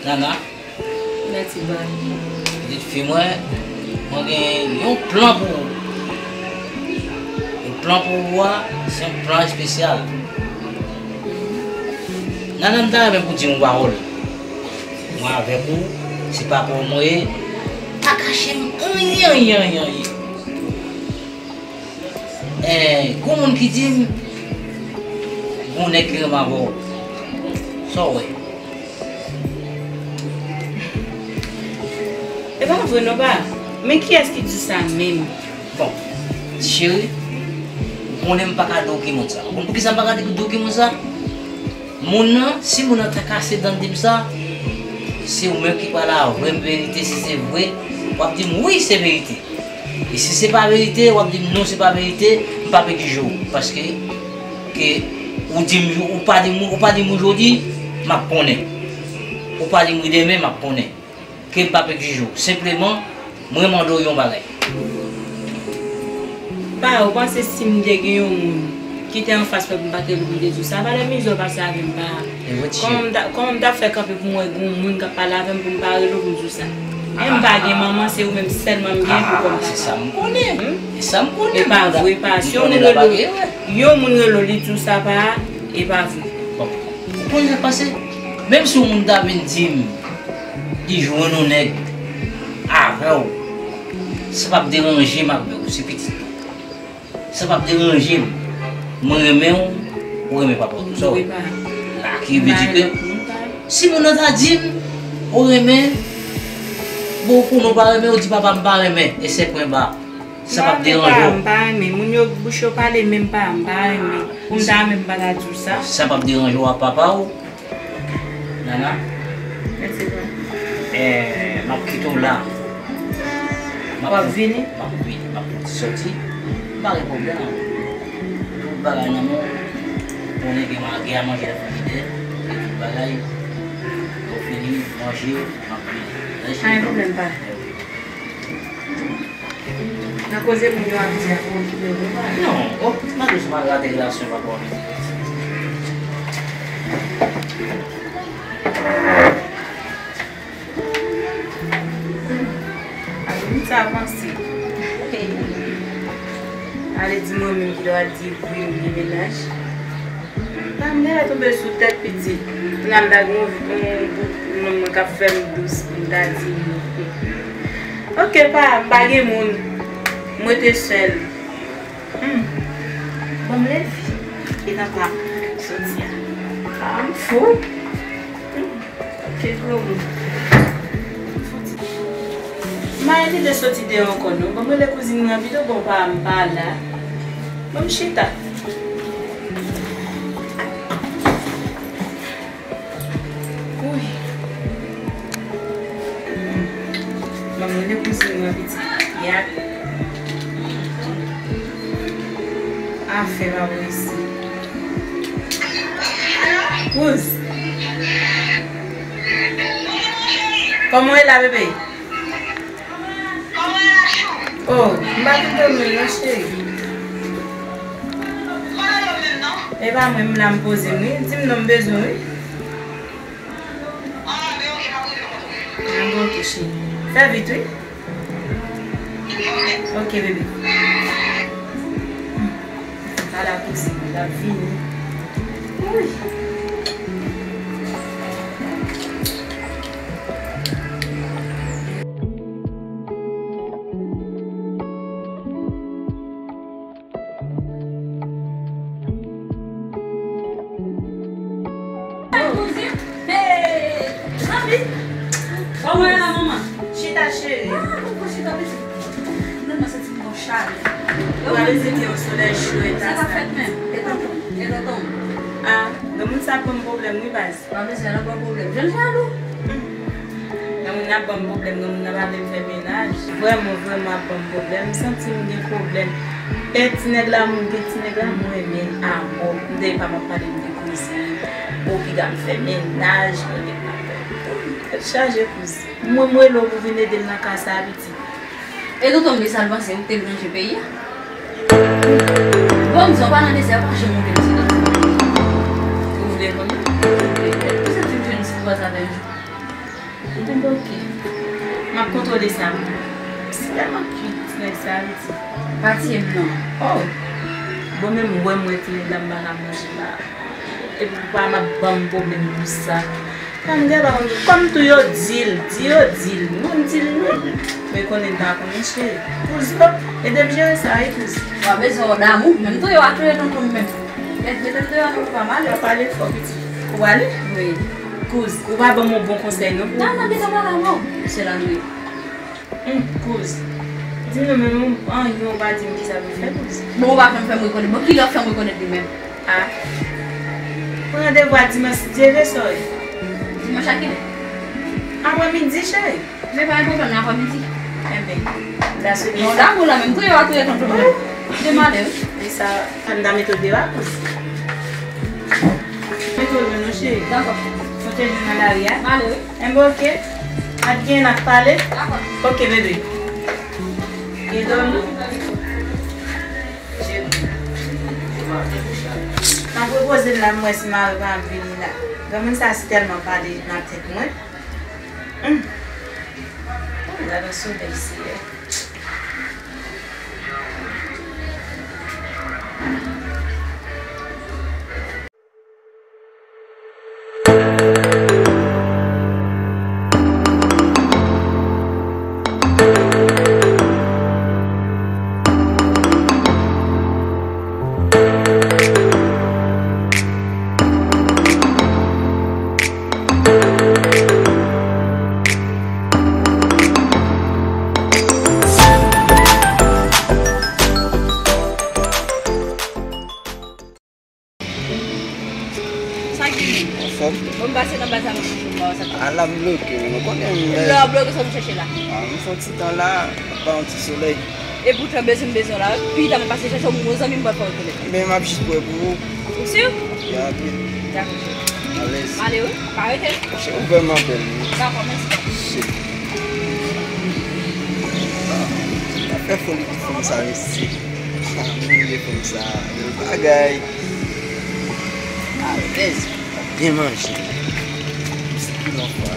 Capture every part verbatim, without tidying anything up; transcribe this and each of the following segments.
Nana, Mèsi, bòy. Pitit fi mwen, mwen gen yon plan pou ou. E plan pou ou a, se yon plan espesyal. Nana, m ta renmen pou di yon pawòl. Mwen avèk ou, se pa pou mwen ye. Pa kache m anyen, anyen, anyen, anyen. Eh, gon moun ki di m, gon nèg ki renmen avè w. Sa w wè? E pa vre non, pa. Men kiyès ki di sa menm? Bon, ti cheri, ou konnen m pa ka di w ki moun sa. Ou konn poukisa m pa ka di w ki moun sa? Moun nan, si moun nan ta kase dan di m sa, se ou menm ki pral avwe m verite, si se vre, w ap di m wi, se verite. E si se pa verite, w ap di m non, se pa verite, m p ap ekize w. Paske ke ou di m, ou pa di m, ou pa di m wi jodi, m ap konnen. Ou pa di m wi demen, m ap konnen. Ke m p ap ekize w. Senpleman, mwen mande w yon bagay. Pa, ou panse si m te gen yon moun ki te anfas mwen pou m pa te rele w pou m te di w sa, valè mizè w pase avè m, pa. E retire. Kòman m ta, kòman m ta fè kanpe pou m wè gen yon moun k ap pale avè m pou m pa rele w pou m di w sa? E m pa gen manman, se ou menm sèlman m gen pou kòm Ah, se papa. Sa m konnen. E sa m konnen. E pa vre, pa. Si yon moun rele w, yon moun rele w, li di w sa, pa, e pa vre. Bon, ou konn sa k pase? Menm si yon moun ta vin di m li jwenn yon nèg avè w, sa p ap deranje m avè w, se pitit. Sa p ap deranje m. Mwen renmen w, ou renmen papa w tou. Sa w wè? La ki vle di ke si moun nan ta di m, ou renmen, bon, ou konnen w pa renmen, ou di papa m pa renmen, e se pwen ba. Sa p ap deranje w. M pa renmen. Moun yo bouch yo pale, men m pa, m pa renmen. Pou m ta renmen, m pa ta di w sa. Sa p ap deranje w ak papa w. Nana. Mèsi, bòy. Eh, m ap kite w la. M ap W ap vini? M ap vini. M ap fè ti sòti. M pa gen pwoblèm. Tout bagay nan men w. Konnen gen ma-, gen a manje nan frijidè. Gen tout bagay. Lè w fini, manje, m ap vini. Pa gen pwoblèm, pa. Nan koze moun yo ap di a pou okipe w, pa. Non, o, malgre sa pa rate relasyon pa pou okipe. Moun sa avanse. Ale di mwen menm ki dwa di wi m gen mennaj. Pa m genlè tonbe sou tèt pitit. Kounye a m ta gen yon, yon bout nonm mwen k ap fè m dous pou m ta di non. Oke, pa, m pa gen moun. M rete sèl. Hmm. Bon, m leve. E nan pa soti a. Pa, m fou. Hmm. Oke, gwo moun. M pa gen lide soti deyò ankò non. Bon, m rele kouzin mwen pito, bon, pa, m pa la. Bon, m chita. Wi. Ban mwen rele kouzin mwen pitit. Yak. Afè pa prese. Kouz. Kòman w ye la, bebe? Oh, m pa vin dòmi non, cheri. E pa mwen, m la m poze m wi. Di m non, m bezwen w wi. Ah, bon, ok, cheri. Fè vit wi. Ok, bebe. Ala kouzin, l ap vini. Wi. Hey, zanmi. Kòman w ye la, manman? Chita, cheri. Ah, mwen chita, pitit. Mwen santi m gon chalè. Ou pa vizite yon solèy cho e ta sa. Sa ka fèt menm. E tonton, e tonton. Ah, granmoun sa ap ban m pwoblèm wi, baz. Pa bezwen nan bon pwoblèm. Jwenn jalou. Granmoun nan ap ban m pwoblèm, granmoun nan pa vle m fè mennaj. Vrèman, vrèman ap ban m pwoblèm. M santi m gen pwoblèm. E ti nèg la, m gen ti nèg la, m renmen l amò. M te pa m ap pale m de kouzin. O piga m fè mennaj, mwen gen pwoblèm. Tèt chaje kouzin. Mwen, m rele w pou vin ede m nan ka sa a, pitit. E tonton m li sa l panse, ou te blanje peyi a? Bon, m di w pa nan dezè, pa janm monte m se tonton. Ou vle konnen? Ou se di m jwenn ti bwaz avè l. Enben oke. M ap kontwole sa. M tèlman kwi ti nèg sa, li di. Pa tiye m non. Oh! Bon, menm wè m wè ti nèg la, m pa ka manje la. Epi papa m ap ban m pwoblèm pou sa. Kòm gen pa konn, kòm tou yo di l, di yo di l, nou di l nou. Men konnen l pa konnen cheri. Kouz yo, ede m jere sa wi kouz. W ap bezwen w damou, menm tou yo a touye tonton m menm. Mèt mete m deyò non papa m ale. W ap pale fò pitit. Ou prale? Wi. Kouz, ou pa ban m yon bon konsèy non pou. Non, non, gentan pale avè w. Se la nou ye. Hum, kouz. Di m non, men ou anyen ou pa di m kisa pou m fè, kouz. Bon, ou pa fè m fè m rekonèt. Bon, kilè w fè m rekonèt li menm? Ah. Pou randevou a dimanch, si Dye vle, sòy. Dimanch a kilè? Aprè midi, cheri. Men pa gen pwoblèm, nan aprè midi. Enben, la se. Non, damou la menm, touye w a touye tonton m. De malè wi. E sa, fè m ta mete w deyò a, kouz. Mete w lwen non, cheri. Dakò. Mwen te jwenn nan lari a. Malè wi. Enben oke. Ap gen n ap pale. Dakò. Oke bebe. Gen dòmi. Cheri. M ap repoze m la, m wè si mari pa ap vini la. Granmoun sa si tèlman pale nan tèt mwen. Hum. Gade yon solèy isi yè. Sa k gen menm? Anfòm. Bon, m pase nan baz la, m ap toujou ba w sa. A la m bloke wi, nou konnen m. Lè w bloke, sa w vin chèche la? A, m fè yon ti tan la, m ap bay yon ti solèy. Epoutan, bezwen m bezwen w la, pita m ap pase chèche w, m gon zanmi m pral fè w rekonèt. Men m ap jis prè pou ou. Ou si? Ya, pi. Dakò. Alèz. M ale wi, pa rete. Monchè, ou vrèman bèl wi. Dakò, mèsi. Shit. Ah, sa fè foli pou fanm sa resi. Ah, mwen renmen fanm sa. Bèl bagay. Alèz. Byen manje. Ti kilon fwa.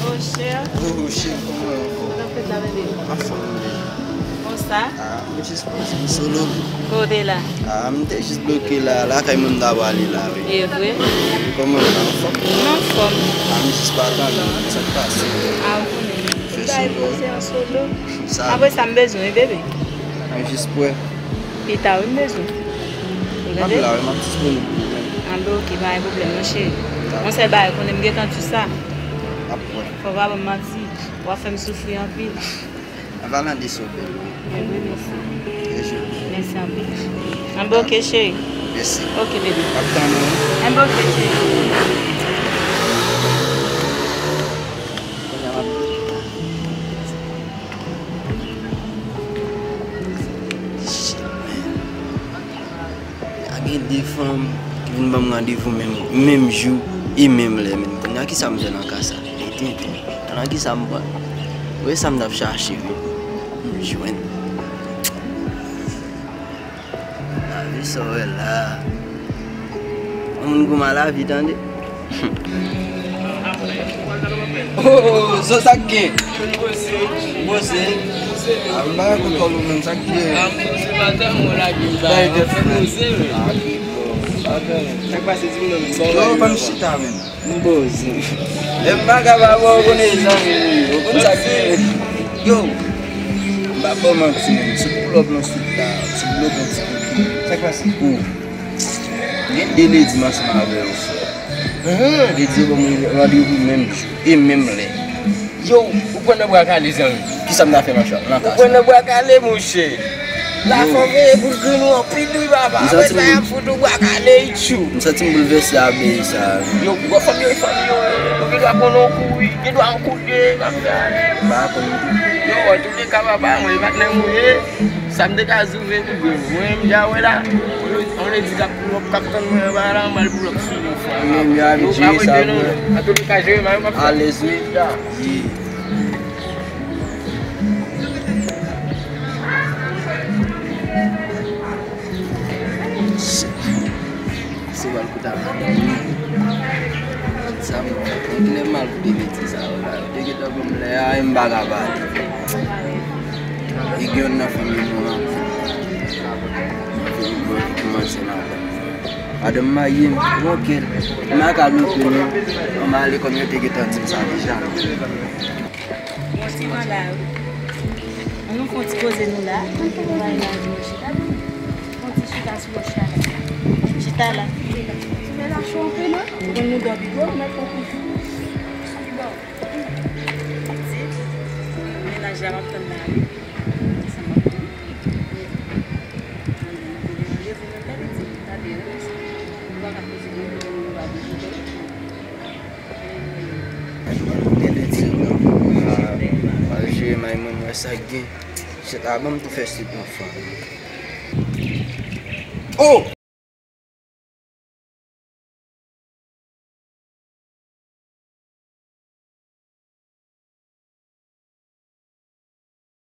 Oh, chè. Oh, chè, kòman w ye? Kòman fèt la, bebe? Anfòm, bebe. Konsa? Ah, m jis pase m solo. Kote la? Ah, m te jis bloke la, lakay mwen m ta prale la, wi. E vre? Kòman w ye, anfòm? M anfòm. Ah, m jis pa tande, sa k pase? Ah, ou konnen. Fè solo. Tout bagay poze an solo. Sa. Apre sa, m bezwen, wi, bebe. M jis prè. Pita, wi, m bezwen. Ou tande? M ap la, wi, m ap disponib pou ou menm. Anben, oke, pa gen pwoblèm, non, cheri. Dakò. Yon sèl bagay, konnen m gentan di w sa. M ap prè. Fò w pa ban m manti. W ap fè m soufri anpil. Avalande sou bèl wi. Anben, mèsi. Trè joli. Mèsi anpil. Anben, oke, cheri. Mèsi. Oke, bebe. M ap tann ou. Anben, oke, cheri. Kounye a m ap Shit, man. A gen de fanm ki vin ban m randevou menm, menm jou e menm lè, menm. Kounye a, kisa m fè nan ka sa? E tenten. Nan kisa m pran? Ou wè sa m t ap chache, wi. M jwenn. Lavi sa w wè la. Yon moun goumen lavi, tande. Oh, zo sa k gen. Poze. A, m pa konn kòl ou menm, sa k gen. Bay tèt fè. Sa k pase, di m non. Yo, ban m chita, menm. M poze. E m pa ka pa ba w konnen zanmi m. Ou konn sa k gen. Yo, m pa ba w manti, menm. Se pou lòb nan sou ta. Se pou lòb nan ti kote. Sa k pase? Ou. Gen de ledi m ansanm avè yo, frè. Ledi yo ban mwen randevou menm jou e menm lè. Yo, ou pran nan bra kale, zanmi. Kisa m ta fè nan ka sa? Ou pran nan bra kale, monchè. Lafanm veye pou l grenn ou anpil, wi, papa. Apre sa, y ap fout ou bra kale, itchou. M santi m boulvèse avè sa. Yo, gwo fanm yo, fanm yo, yo gen dwa konnen w kouri, gen dwa yon kout de, m ap fè ale. M pa konn. Yo, antouleka, papa, mwen, patnè m ou ye. Sa m te ka di w, veye pou grenn ou. Mwen, m ja wè la. On lè di k ap pull up, k ap tann mwen anba la, m al pull up sou li yon fwa. Menm yo abitye sa, bro. Antouleka, jere m a, yo p ap fè. Alèz, wi. Yeah. Se pa l Sa m fè, m te mal pou de betiz sa yo la. Yo te gentan ban m lè a, e m pa ka pale. E gen youn nan fanmi nou an. Fanmi nou an ki kòmanse madanm. Madanm marye m, ok. M pa ka lòk nou, ann ale kòm yo te gentan di m sa deja. Bon, ti manda, wi. Ann nou fè yon ti poze nou la. Ann fè yon bagay la, nou chita. Fè yon ti chita sou wòch la. Chita la. Fè la cho anpil, wi. Pou nou dòmi, wi, mèt fè yon kou. Bon. Ti, mennaj la m ap tann la, wi. Sa m ap tann. Mwen gen yon randevou menm lè midi, m ta byen renmen sa. Nou pa ka koze de nou, nou pa bouke. Mwen de ti, mwen pa jere may mwen, mwen sa gen. Se ta ban m tou fè sit anfan. Oh!